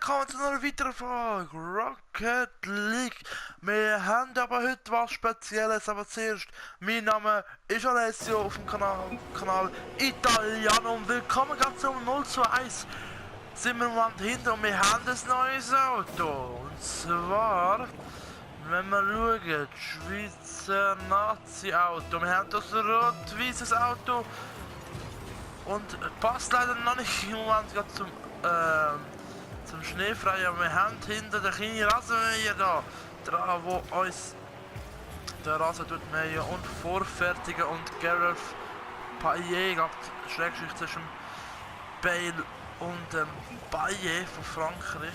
willkommen zu einer weiteren Folge Rocket League. Wir haben aber heute was Spezielles, aber zuerst, mein Name ist Alessio auf dem Kanal Italiano und willkommen ganz zum 021. Sind wir im Land hinter und wir haben ein neues Auto. Und zwar, wenn wir schauen, Schweizer Nazi-Auto. Wir haben das rot-weißes Auto und passt leider noch nicht im Moment gerade zum Schneefrei, aber wir haben hinter der kleinen Rasenmäher da dran, wo uns der Rasen tut mähen und vorfertigen und Gareth Payet gehabt, Schrägstrich zwischen Bale und Payet von Frankreich.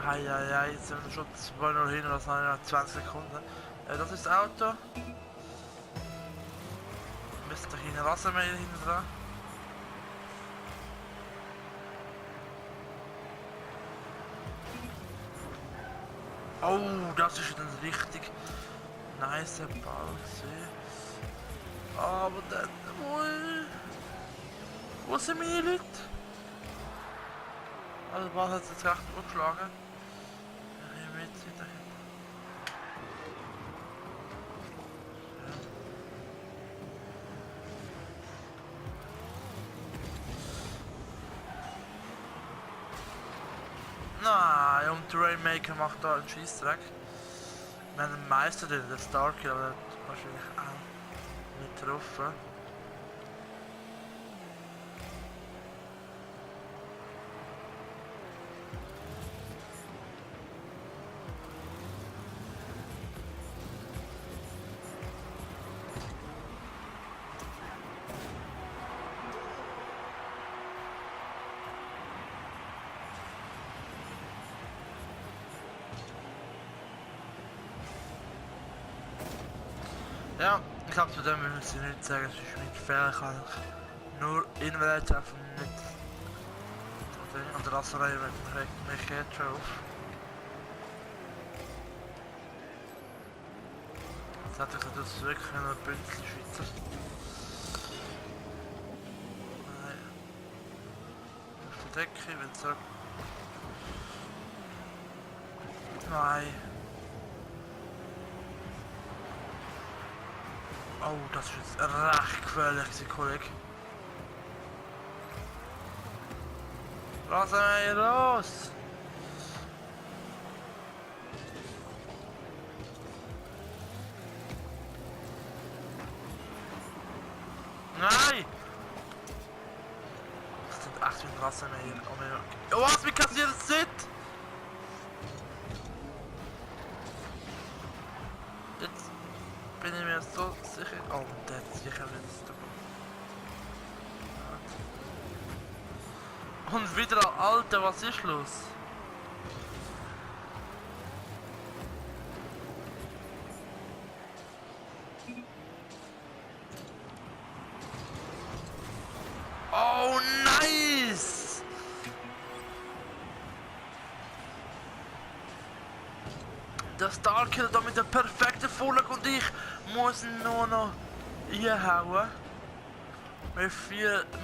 Hei, jetzt sind wir schon 2-0 hin, das sind 20 Sekunden. Das ist das Auto. Müsste der kleine Rasenmäher hinten dran. Oh, das ist ein richtig nice Ball gewesen. Aber dann, wo sind meine Leute? Also der Ball hat jetzt recht gut geschlagen. Ich nehme jetzt wieder hin. Nein, und der Rainmaker macht da einen Scheissdreck. Wir haben den Meister drin, der Starkill, aber der hat wahrscheinlich auch nicht getroffen. Ja, ich glaube, zu dem müssen wir nicht sagen, es ist mit Fehler, kann ich nur Invalid treffen, nicht an der Rasserei, regt mich jetzt schon auf. Jetzt hätte ich das wirklich ein Bünzli Schweizer. Nein. Auf der Decke, ich will zurück. Nein. Oh, das ist jetzt recht gefährlich, Kollege. Lass mich los! Nein! Das sind 8 mit Rasenmäher. Oh, was? Wie kassiert das nicht? Jetzt bin ich mir so sicher. Oh, der hat sicher nicht. Und wieder, Alter, was ist los? Oh, nice! Der Starkill da mit der perfekten Vorlage und ich muss nur noch einhauen. Wir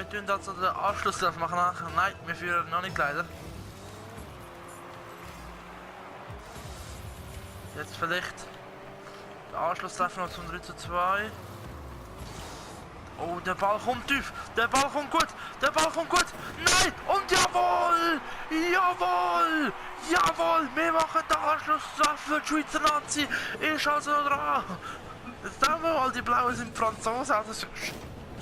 tun also den Anschluss machen nachher. Nein, wir führen noch nicht leider. Jetzt vielleicht den Anschluss noch zum 3:2. Oh, der Ball kommt tief. Der Ball kommt gut. Der Ball kommt gut. Nein! Und jawohl! Jawohl! Jawohl! Wir machen den Anschluss für die Schweizer Nazi. Ist also dran. Jetzt sehen wir mal, die Blauen sind Franzosen. Also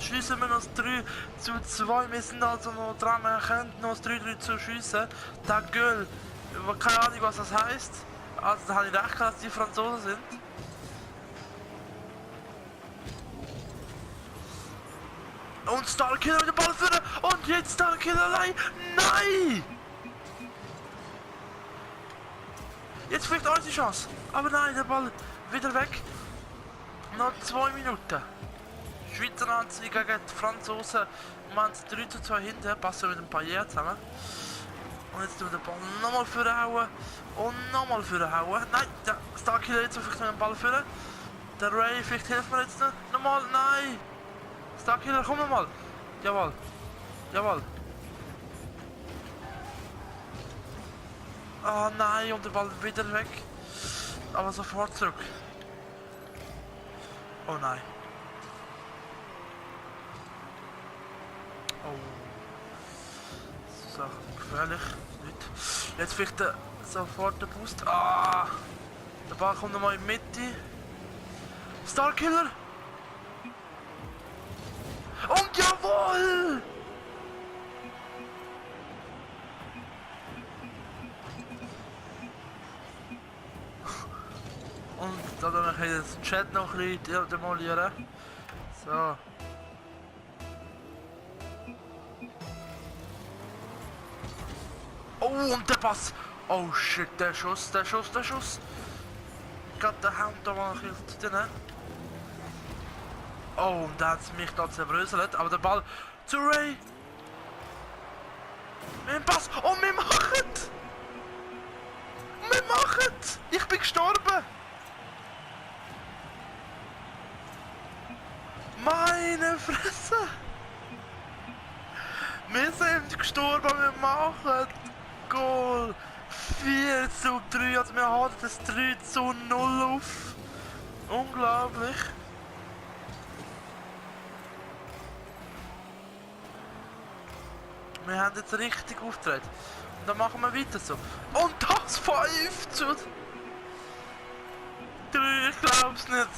schiessen wir noch 3:2. Wir sind also noch dran. Wir können noch 3:3 zu schiessen. Der Göll. Keine Ahnung, was das heisst. Also da habe ich recht, dass die Franzosen sind. Und Starkiller mit dem Ball führen. Und jetzt Starkiller allein. Nein! Jetzt vielleicht unsere Chance. Aber nein, der Ball wieder weg. Noch 2 Minuten. Schweizer Nazi gegen die Franzosen. Wir haben 3:2 hinten. Passen mit dem Payet zusammen. Und jetzt tun wir den Ball nochmal vorhauen. Und nochmal vorhauen. Nein, der Starkiller jetzt vielleicht mit dem Ball führen. Der Ray, vielleicht hilft mir jetzt noch. Nochmal, nein! Starkiller, komm nochmal! Jawohl! Jawohl! Oh nein, und der Ball wieder weg. Aber sofort zurück. Oh nein. Oh. So, gefährlich. Nicht. Jetzt vielleicht sofort der Boost. Ah! Der Ball kommt nochmal in die Mitte. Starkiller! Und jawohl! Und dann kann ich den Chat noch ein bisschen demolieren. So. Oh, und der Pass! Oh shit, der Schuss. Gerade der Hand da mal ein bisschen zu denen. Oh, und da hat es mich da zerbröselt. Aber der Ball zu Ray. Mit dem Pass. Oh, wir machen! Ich bin gestorben! Meine Fresse! Wir sind gestorben, wir machen Goal! 4:3, also wir halten das 3:0 auf. Unglaublich! Wir haben jetzt richtig aufgetreten. Und dann machen wir weiter so. Und das 5:3! Ich glaub's nicht!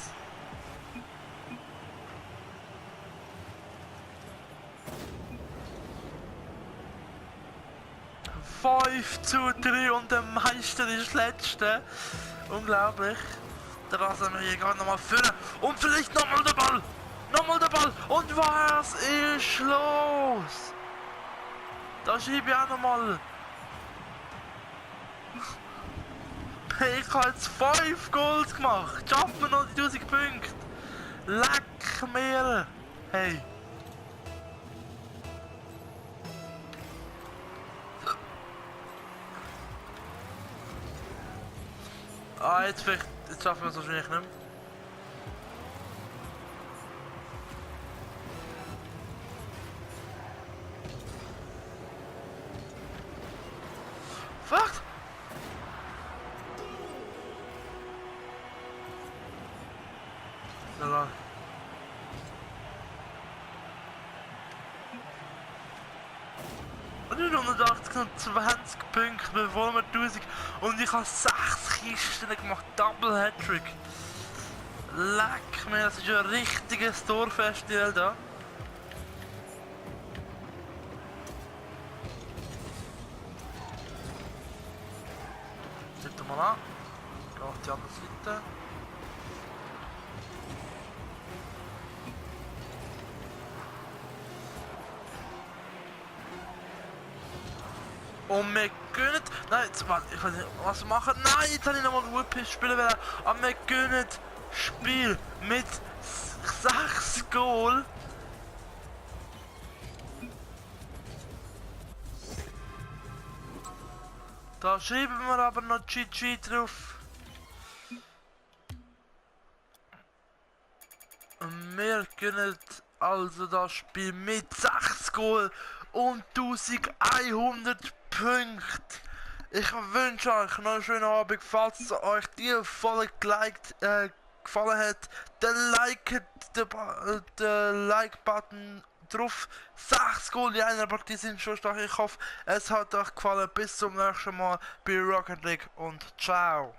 Fünf zu 3 und der Meister ist Letzte. Unglaublich. Da lassen wir hier gerade nochmal führen. Und vielleicht nochmal der Ball. Und was ist los? Da schiebe ich auch nochmal. Ich habe jetzt 5 Goals gemacht. Schaffen wir noch die 1000 Punkte. Leck mir. Hey. Ah, jetzt schaffen wir es wahrscheinlich nicht mehr. Fuck! Lala. Und 180 und 20 Punkte, bevor wir 1000 und ich habe 6 Kisten gemacht, Double Hattrick. Leck mir, das ist ein richtiges Torfestival da. Seht mal an. Geh auf die andere Seite. Und wir gönnen. Nein, jetzt, warte, ich weiß nicht, was wir machen. Nein, jetzt habe ich nochmal Whip spielen wollen. Aber wir gönnen Spiel mit 6 Goal. Da schreiben wir aber noch GG drauf. Und wir gönnen also das Spiel mit 6 Goal und 1100 Punkte. Ich wünsche euch noch einen schönen Abend. Falls euch die Folge gefallen hat, dann liket den Like-Button drauf. 6 Goal in einer Partie sind schon stark. Ich hoffe, es hat euch gefallen. Bis zum nächsten Mal bei Rocket League und ciao.